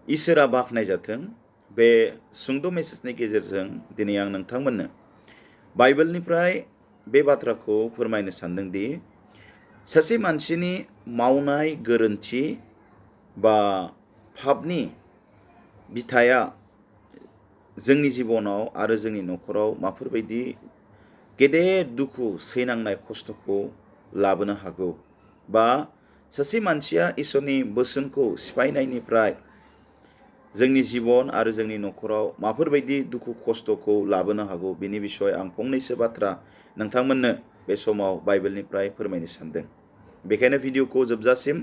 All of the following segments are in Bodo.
इसोरा बाख्नाय जाथों। बे सुंद' मेसेजनि गेजेरजों दिनै आं नोंथांमोननो बाइबेलनिफ्राय बे बाथ्राखौ फोरमायनो सानदोंदि सासे मानसिनि मावनाय गोरोन्थि बा पापनि बिथाया जोंनि जिबनाव आरो जोंनि न'खराव माफोरबायदि गेदेर दुखु सैनांनाय खस्थ'खौ लाबोनो हागौ, बा सासे मानसिया इसोरनि बोसोनखौ सिफायनायनिफ्राय जोंनि जिबन आरो जोंनि न'खराव माफोरबायदि दुखु खस्थ'खौ लाबोनो हागौ, बेनि बिसय आं फंनैसो बाथ्रा नोंथांमोननो बे समाव बाइबेलनिफ्राय फोरमायनो सानदों। बेखायनो भिडिअखौ जोबजासिम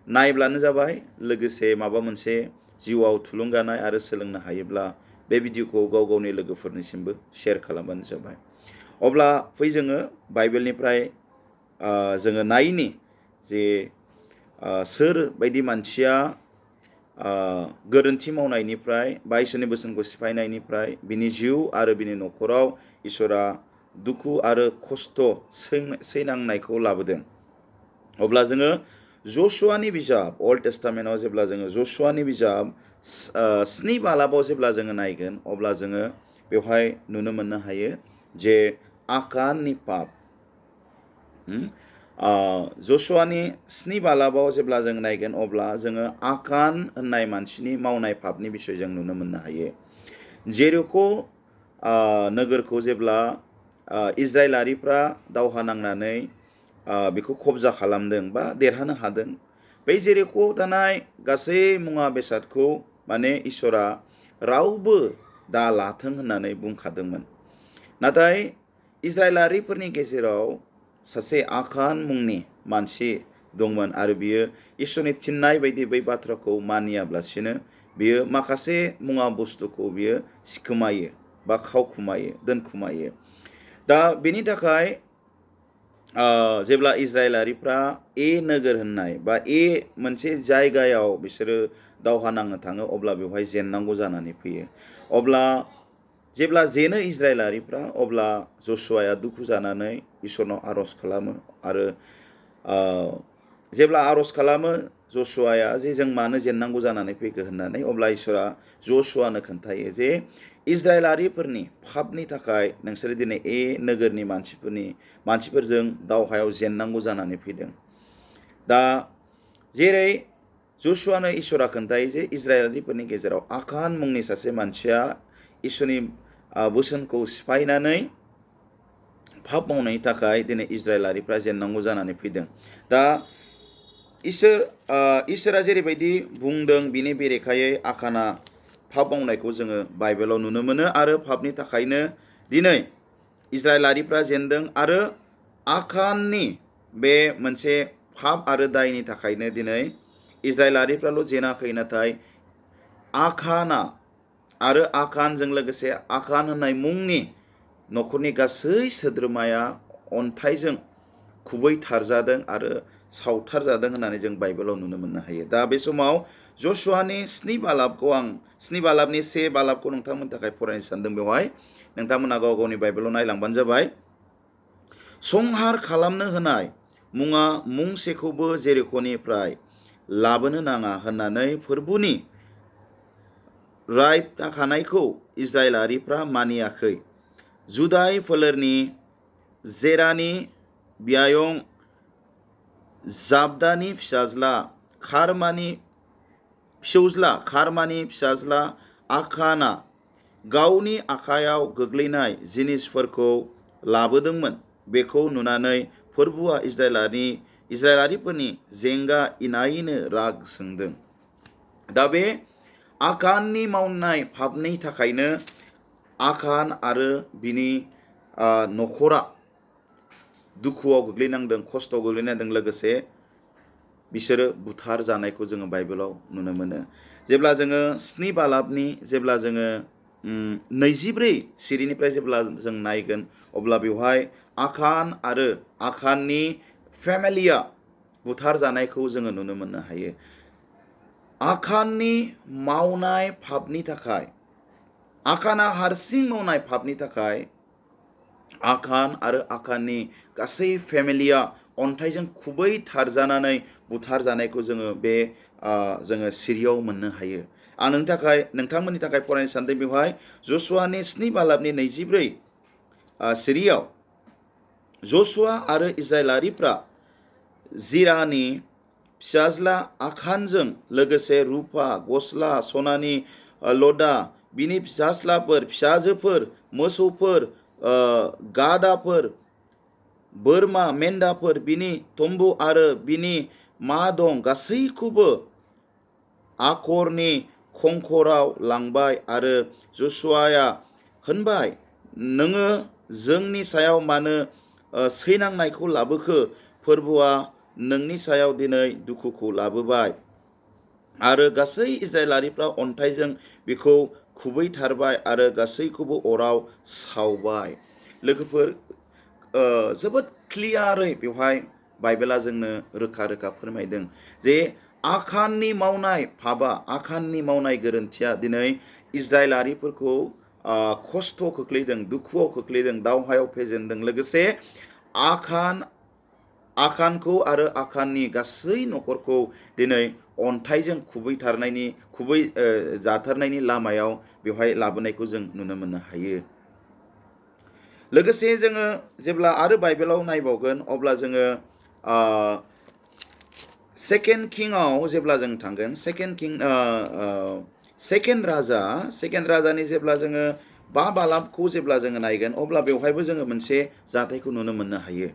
नायब्लानो जाबाय। लोगोसे माबा मोनसे जिउआव थुलुंगानाय आरो सोलोंनो हायोब्ला बे भिडिअखौ गाव गावनि लोगोफोरनिसिमबो शेयार खालामबानो जाबाय। अब्ला फै जोङो बाइबेलनिफ्राय जोङो नायनि जे सोर बायदि मानसिया गोरोन्थि मावनायनिफ्राय बा इसोरनि बोसोनखौ सिफायनायनिफ्राय बिनि जिउ आरो बिनि न'खराव इसोरा दुखु आरो खस्थ' सैनांनायखौ लाबोदों। अब्ला जोङो जशुआनि बिजाब अल्ड टेस्टामेन्टआव जेब्ला जोङो जशुआनि बिजाब 7 बालाबाव जेब्ला जोङो नायगोन, अब्ला जोङो बेवहाय नुनो मोननो हायो जे आकाननि पाप। जशुआनि 7 बालाबाव जेब्ला जों नायगोन, अब्ला जोङो आकान होननाय मानसिनि मावनाय पापनि बिसय जों नुनो मोननो हायो। जेरिख' नोगोरखौ जेब्ला इजराइलारिफ्रा दावहा नांनानै बेखौ खबजा खालामदों बा देरहानो हादों, बै जेरिख'आव थानाय गासै मुवा बेसादखौ माने इसोरा रावबो दा लाथों होननानै बुंखादोंमोन। नाथाय इजराइलारिफोरनि गेजेराव सासे आकान मुंनि मानसि दंमोन आरो बियो इसोरनि थिननाय बायदि बै बाथ्राखौ मानियाब्लासिनो बियो माखासे मुवा बुस्थुखौ बियो सिखोमायो बा खावखुमायो, दोनखुमायो। दा बेनि थाखाय जेब्ला इजराइलारिफ्रा नोगोर होननाय बा मोनसे जायगायाव बिसोरो दावहा नांनो थाङो, अब्ला बेवहाय जेननांगौ जानानै फैयो। अब्ला जेब्ला जेनो इजराइलारिफ्रा, अब्ला जशुआया दुखु जानानै इसोरनाव आर'ज खालामो आरो जेब्ला आर'ज खालामो जशुआया जे जों मानो जेननांगौ जानानै फैखो होननानै, अब्ला इसोरा जशुआनो खोन्थायो जे इजराइलारिफोरनि पापनि थाखाय नोंसोरो दिनै नोगोरनि मानसिफोरजों दावहायाव जेननांगौ जानानै फैदों। दा जेरै जशुआनो इसोरा खोन्थायो जे इजराइलारिफोरनि गेजेराव आकान मुंनि सासे मानसिया इसोरनि बोसोनखौ सिफायनानै पाप मावनायनि थाखाय दिनै इजराइलारिफ्रा जेननांगौ जानानै फैदों। दा इसोरा जेरैबायदि बुंदों बिनि बेरेखायै आकाना पाप मावनायखौ जोङो बाइबेलाव नुनो मोनो आरो पापनि थाखायनो दिनै इजराइलारिफ्रा जेनदों। आरो आकाननि बे मोनसे पाप आरो दायनि थाखायनो दिनै इजराइलारिफ्राल' जेनाखै, नाथाय आकाना आरो आकानजों लोगोसे आकान होननाय मुंनि न'खरनि गासै सोद्रोमाया अन्थाइजों खुबैथारजादों आरो सावथारजादों होननानै जों बाइबेलाव नुनो मोननो हायो। दा बे समाव जशुआनि 7 बालाबनि 1 बालाबखौ नोंथांमोननि थाखाय फरायनो सानदों। बेवहाय नोंथांमोना गाव गावनि बाइबेलाव नायलांबानो जाबाय। संहार खालामनो होनाय मुङा मुंसेखौबो जेरिख'निफ्राय लाबोनो नाङा होननानै फोरबुनि रायथाखानायखौ इजराइलारिफ्रा मानियाखै। जुदाय फोलेरनि जेरानि बियायं जाबदानि खारमानि फिसाज्ला आकाना गावनि आखायाव गोग्लैनाय जिनिसफोरखौ लाबोदोंमोन। बेखौ नुनानै फोरबुआ इजराइलारिफोरनि जेंगा इनायनो राग जोंदों। दा बे आकाननि मावनाय पापनि थाखायनो आकान आरो बिनि न'खरा दुखुआव गोग्लैनांदों, खस्थ'आव गोग्लैनांदों। लोगोसे बिसोरो बुथार जानायखौ जोङो बाइबेलाव नुनो मोनो। जेब्ला जोङो 7 बालाबनि जेब्ला जोङो 24 सिरिनिफ्राय जेब्ला जों नायगोन, अब्ला बेवहाय आकान आरो आकाननि फेमिलिया बुथार जानायखौ जोङो नुनो मोननो हायो। आकाननि मावनाय पापनि थाखाय, आकाना हारसिं मावनाय पापनि थाखाय आकान आरो आकाननि गासै फेमिलिया अन्थाइजों खुबैथारजानानै बुथार जानायखौ जोङो बे जोङो सिरियाव मोननो हायो। आं नोंथांमोननि थाखाय फरायनो सानदों बेवहाय जसुवानि 7 बालाबनि 24 सिरियाव जसुवा आरो इजराइलारिफ्रा जिरानि फिसाज्ला आखानजों लोगोसे रुपा गस्ला सनानि लदा बिनि फिसाज्लाफोर फिसाजोफोर मोसौफोर गादाफोर बोरमा मेन्दाफोर बिनि तम्बु आरो बिनि मा दं गासैखौबो आखरनि खंखराव लांबाय। आरो जसुवाया होनबाय, नोङो जोंनि सायाव मानो सैनांनायखौ लाबोखो? फोरबोआ नोंनि सायाव दिनै दुखुखौ लाबोबाय। आरो गासै इजराइलारिफ्रा अन्थाइजों बिखौ खुबैथारबाय आरो गासैखौबो अराव सावबाय। लोगोफोर, जोबोद क्लियारै बेवहाय बाइबेला जोंनो रोखा रोखा फोरमायदों जे आखाननि मावनाय पापा, आखाननि मावनाय गोरोन्थिया दिनै इजराइलारिफोरखौ खस्थ' खोख्लैदों, दुखुआव खोख्लैदों, दावहायाव फेजेनदों। लोगोसे आखानखौ आरो आखाननि गासै न'खरखौ दिनै अन्थाइजों जाथारनायनि लामायाव बेवहाय लाबोनायखौ जों नुनो मोननो हायो। लोगोसे जोङो जेब्ला आरो बाइबेलाव नायबावगोन अब्ला जोङो सेकेन्ड किंआव जेब्ला जों थांगोन, सेकेन्ड राजानि जेब्ला जोङो 5 बालाबखौ जेब्ला जोङो नायगोन अब्ला बेवहायबो जोङो मोनसे जाथायखौ नुनो मोननो हायो।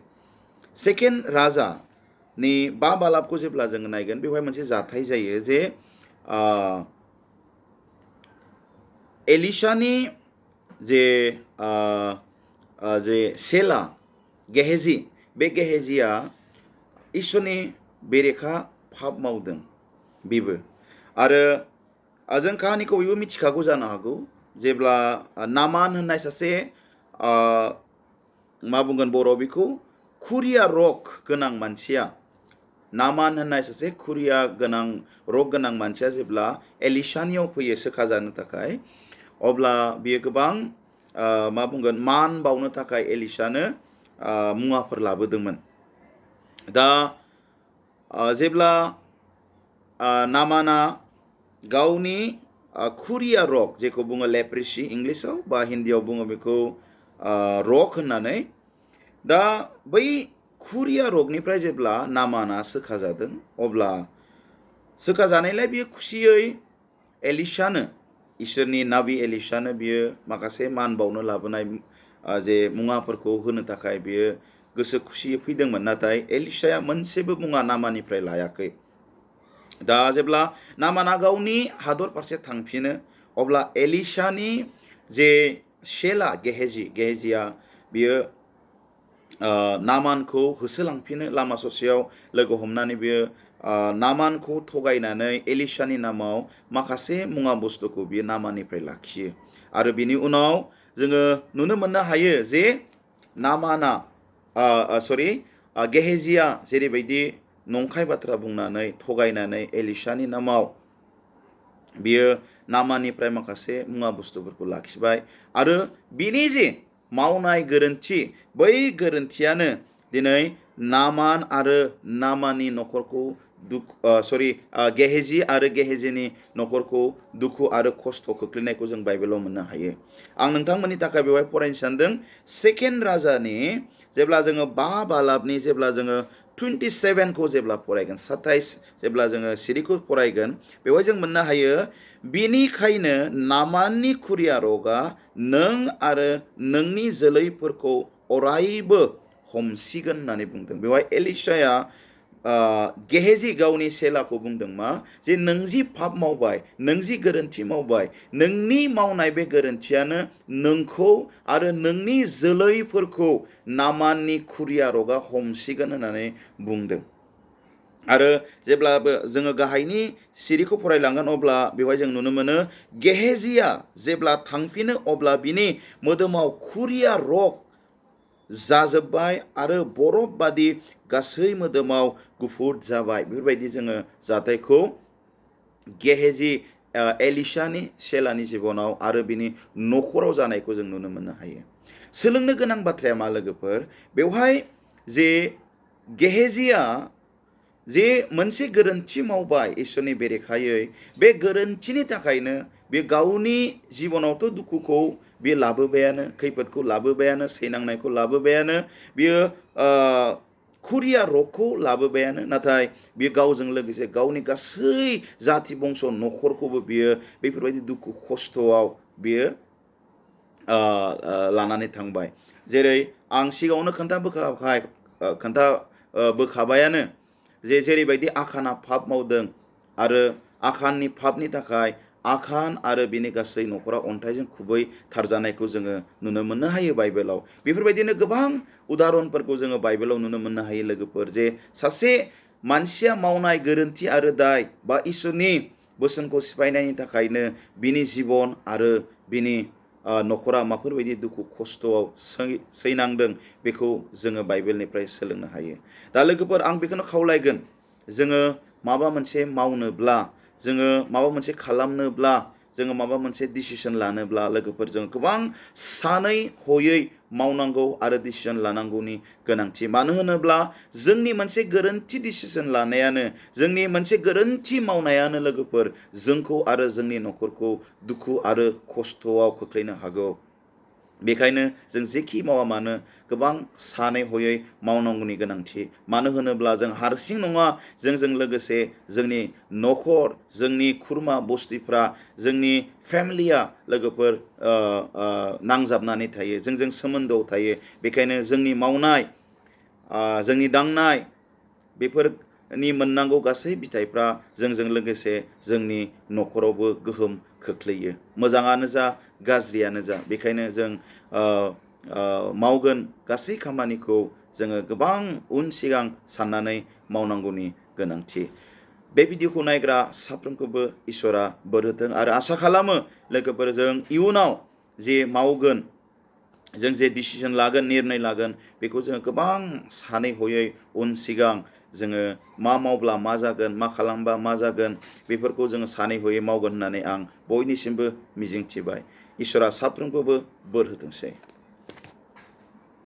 सेकेन्ड राजानि 5 बालाबखौ जेब्ला जोङो नायगोन बेवहाय मोनसे जाथाय जायो जे एलिशानि जे सेला गेहेजी, बे गेहेजीया इसोरनि बेरेखा पाप मावदों बेबो। आरो जों काहानिखौ बयबो मिथिखागौ जानो हागौ। जेब्ला नामान होननाय सासे मा बुंगोन बर' बेखौ खुरिया रग गोनां मानसिया, नामान होननाय सासे खुरिया गोनां रग गोनां मानसिया जेब्ला एलिशानियाव फैयो सोखा जानो थाखाय, अब्ला बियो गोबां मा बुंगोन मान बावनो थाखाय एलिशानो मुवाफोर लाबोदोंमोन। दा जेब्ला नामाना गावनि खुरिया रग, जेखौ बुङो लेप्रेसि इंलिसाव, बा हिन्दीयाव बुङो बेखौ रग होननानै, दा बै खुरिया रगनिफ्राय जेब्ला नामाना सोखा जादों अब्ला सोखा जानायलाय बियो खुसियै एलिशानो, इसोरनि नाबि एलिशानो बियो माखासे मान बावनो लाबोनाय जे मुवाफोरखौ होनो थाखाय बियो गोसो खुसियै फैदोंमोन। नाथाय एलिशाया मोनसेबो मुवा नामानिफ्राय लायाखै। दा जेब्ला नामाना गावनि हादर फारसे थांफिनो अब्ला एलिशानि जे सेला गेहेजिया बियो नामानखौ होसोलांफिनो। लामा ससेयाव लोगो हमनानै बियो नामानखौ थगायनानै एलिशानि नामाव माखासे मुवा बुस्थुखौ बियो नामाननिफ्राय लाखियो। आरो बिनि उनाव जोङो नुनो मोननो हायो जे गेहेजिया जेरैबायदि नंखाय बाथ्रा बुंनानै थगायनानै एलिशानि नामाव बियो नामाननिफ्राय माखासे मुवा बुस्थुफोरखौ लाखिबाय। आरो बिनि जे मावनाय गोरोन्थि, बै गोरोन्थियानो दिनै नामान आरो नामाननि न'खरखौ गेहेजी आरो गेहेजीनि न'खरखौ दुखु आरो खस्थ' खोख्लैनायखौ जों बाइबेलाव मोननो हायो। आं नोंथांमोननि थाखाय बेवहाय फरायनो सानदों सेकेन्ड राजानि जेब्ला जोङो 5 बालाबनि जेब्ला जोङो 27खौ जेब्ला फरायगोन, 27 जेब्ला जोङो सिरिखौ फरायगोन, बेवहाय जों मोननो हायो, बिनिखायनो नामाननि खुरिया रगआ नों आरो नोंनि जोलैफोरखौ अरायबो हमसिगोन होननानै बुंदों। बेवहाय एलिशाया गेहेजी गावनि सेलाखौ बुंदों मा, जे नों जि पाप मावबाय, नों जि गोरोन्थि मावबाय, नोंनि मावनाय बे गोरोन्थियानो नोंखौ आरो नोंनि जोलैफोरखौ नामाननि खुरिया रगआ हमसिगोन होननानै बुंदों। आरो जेब्लाबो जोङो गाहायनि सिरिखौ फरायलांगोन अब्ला बेवहाय जों नुनो मोनो, गेहेजिया जेब्ला थांफिनो अब्ला बिनि मोदोमाव खुरिया रग जाजोब्बाय आरो बरफ बादि गासै मोदोमाव गुफुर जाबाय। बेफोरबायदि जोङो जाथायखौ गेहेजी एलिशानि सेलानि जिबनाव आरो बिनि न'खराव जानायखौ जों नुनो मोननो हायो। सोलोंनो गोनां बाथ्राया मा लोगोफोर, बेवहाय जे गेहेजिया जे मोनसे गोरोन्थि मावबाय इसोरनि बेरेखायै बे गोरोन्थिनि थाखायनो बे गावनि जिबनावथ' दुखुखौ बे लाबोबायानो, खैफोदखौ लाबोबायानो, सैनांनायखौ लाबोबायानो, बियो खुरिया रगखौ लाबोबायानो, नाथाय बियो गावजों लोगोसे गावनि गासै जाथि बंस' न'खरखौबो बियो बेफोरबायदि दुखु खस्थ'आव बियो लानानै थांबाय। जेरै आं सिगाङावनो खोन्थाबोखाबायानो जे जेरैबायदि आखाना पाप मावदों आरो आखाननि पापनि थाखाय आखान आरो बिनि गासै न'खरा अन्थाइजों खुबै थारजानायखौ जोङो नुनो मोननो हायो बाइबेलाव। बेफोरबायदिनो गोबां उदाहरनफोरखौ जोङो बाइबेलाव नुनो मोननो हायो लोगोफोर, जे सासे मानसिया मावनाय गोरोन्थि आरो दाय बा इसोरनि बोसोनखौ सिफायनायनि थाखायनो बिनि जिबन आरो बिनि न'खरा माफोरबायदि दुखु खस्थ'आव सैनांदों बेखौ जोङो बाइबेलनिफ्राय सोलोंनो हायो। दा लोगोफोर, आं बेखौनो खावलायगोन, जोङो माबा मोनसे मावनोब्ला, जोङो माबा मोनसे खालामनोब्ला, जोङो माबा मोनसे डिसिसन लानोब्ला लोगोफोर, जों गोबां सानै हयै मावनांगौ आरो डिसिसन लानांगौनि गोनांथि। मानो होनोब्ला जोंनि मोनसे गोरोन्थि डिसिसन लानायानो, जोंनि मोनसे गोरोन्थि मावनायानो लोगोफोर जोंखौ आरो जोंनि न'खरखौ दुखु आरो खस्थ'आव खोख्लैनो हागौ। बेखायनो जों जेखि मावा मानो गोबां सानै हयै मावनांगौनि गोनांथि। मानो होनोब्ला जों हारसिं नङा, जोंजों लोगोसे जोंनि न'खर, जोंनि खुरमा बस्तिफ्रा, जोंनि फेमिलिया लोगोफोर नांजाबनानै थायो, जोंजों सोमोन्दोआव थायो। बेखायनो जोंनि मावनाय, जोंनि दांनाय, बेफोरनि मोननांगौ गासै फिथाइफ्रा जोंजों लोगोसे जोंनि न'खरावबो गोहोम खोख्लैयो, मोजाङानो जा गाज्रियानो जा। बेखायनो जों मावगोन गासै खामानिखौ जोङो गोबां उन सिगां साननानै मावनांगौनि गोनांथि। बे भिडिअखौ नायग्रा साफ्रोमखौबो इसोरा बोर होथों आरो आसा खालामो लोगोफोर जों इयुनाव जे मावगोन, जों जे डिसिसन लागोन, निर्णय लागोन, बेखौ जोङो गोबां सानै हयै उन सिगां जोङो मा मावब्ला मा जागोन, मा खालामबा मा जागोन, बेफोरखौ जोङो सानै हयै मावगोन होननानै आं बयनिसिमबो मिजिंथिबाय। इसोरा साफ्रोमखौबो बोर होथोंसै।